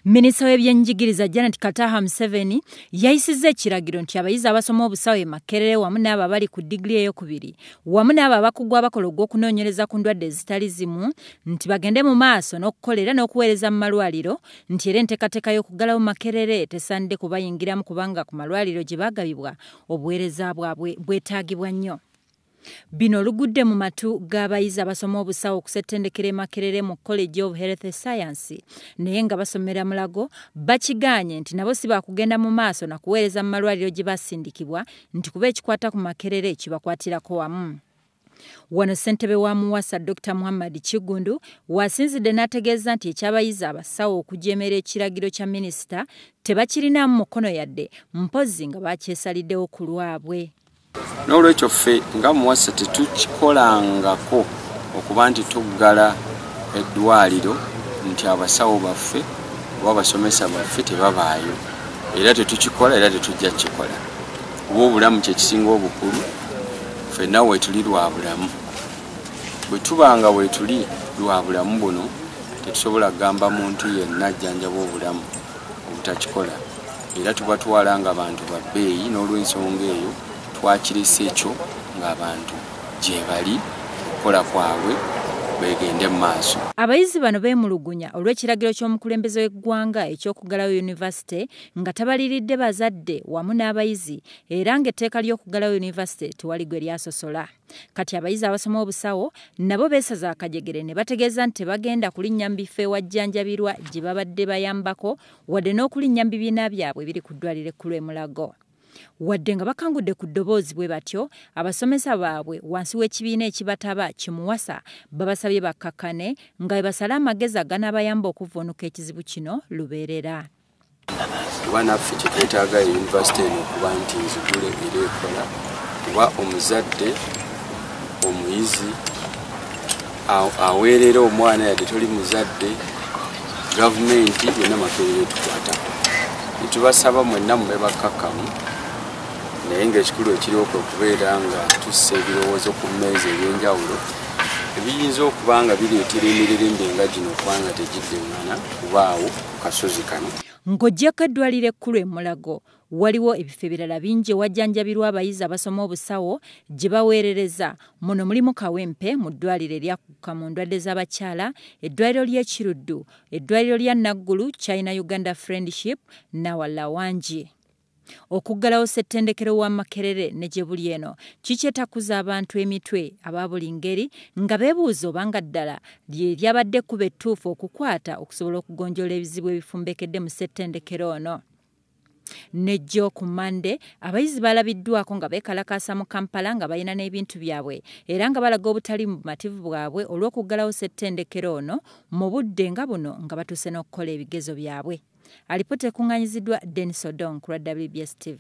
Minisita w'ebyenjigiriza Janet Kataaha Museveni yayisizza ekiragiro nti abayizi abasoma obusawo e Makerere wamu n'abo abali ku diguli eyokubiri wamu n'abo abakugu abakola ogw'okunoonyereza ku ndwadde ezitali zimu nti bagende mu maaso n'okukolera n'okuweereza mu malwaliro, nti era enteekateeka y'okuggalawo Makerere tesaanidde kubayingiramu kubanga ku malwaliro gye bagabibwa obuweereza bwabwe bwetaagibwa nnyo. Bino olugudde mu matu g'abayizi abasoma obusawo ku ssettendekero e Makerere mu College of Health Science, naye nga basomera Mulago bakigaanye nti nabo si baakugenda mu maaso na kuweereza mu malwaliro gye basindikibwa nti kuba ekikwata ku Makerere kibakwatirako wamu. Wano ssentebe wa Muwasa Dr. Muhammad Kiggundu wasinzidde n'ategeeza nti ekyabayizi abasawo okujeemera ekiragiro kya minisita tebakirinaamu mukono yadde, mpozzi nga bakyesaliddewo ku lwabwe. N'olwekyo ffe nga Muwasa tetukikolangako okuba nti tuggala eddwaliro nti abasawo baffe oba abasomesa baffe tebabaayo, era tetukikola era tetujja kukikola. Kuba obulamu kye kisinga obukulu, ffenna weetuli lwa bulamu. Bwe tuba nga weetuli lwa bulamu buno, tetusobola kugamba muntu yenna ajjanjaba obulamu obutakikola, era tubatwala nga bantu ba bbeeyi. N'olw'ensonga eyo twakirese ekyo ng'abantu gye bali okukola kwabwe begende mu maaso. Abayizi bano beemulugunya olw'ekiragiro ky'omukulembeze w'eggwanga eky'okuggalawo yunivasite nga tabaliridde bazadde wamu n'abayizi, era ng'etteeka ly'okuggalawo yunivasite tewali gwe lyasosola. Kati abayizi abasoma obusawo nabo beesaza akajegere ne bategeeza nti tebagenda kulinnya mu bifo ewajjanjabirwa gye babadde bayambako wadde n'okulinnya mu bibiina byabwe ebiri ku ddwaliro ekkulu e Mulago. Wadde nga bakangudde ku ddoboozi bwe batyo, abasomesa baabwe wansi w'ekibiina ekibataba Kimuwasa babasabye bakkakkane nga bwe basala amagezi aganaabayamba okuvvuunuka ekizibu kino lubeerera. Kuba naffe kye twetaaga yunivasite eno okuba nti nzigule era ekola, kuba omuzadde omuyizi aweerera omwana yadde toli muzadde, gavumenti byonna Makerere tukwatako. Tubasaba mwenna mube bakkakkamu, naye ng'ekikulu ekiriwo kwe kubeera nga tussa ebirowoozo ku mmeeza ebyenjawulo ebiyinza okuba nga bireetera emirerembe nga gino okuba nga tegiddiŋŋana kubaawo ku kasozi kano. Ng'oggyeko eddwaliro ekkulu e Mulago, waliwo ebifo ebirala bingi ewajjanjabirwa abayizi abasoma obusawo gye baweerereza. Muno mulimu Kawempe mu ddwaliro eryakuguka mu ndwadde z'abakyala, eddwaliro ly'e Kiruddu, eddwaliro lya Naggulu, China Uganda Friendship n'awalala wangi. Okuggalawo ssettendekero wa Makerere ne gye buli eno kikyetakuza abantu emitwe aba buli ngeri nga beebuuza obanga ddala lye lyabadde ekkubo ettuufu okukwata okusobola okugonjoola ebizibu ebifumbekedde mu ssettendekero ono. Nejjo ku Mmande abayizi balabiddwako nga beekalakaasa mu Kampala nga balina n'ebintu byabwe era nga balaga obutali bumativu bwabwe olw'okuggalawo ssettendekero ono mu budde nga buno nga batuuse n'okukola ebigezo byabwe. Alipoota ekuŋŋaanyiziddwa Denis Odong ku lwa WBS TV.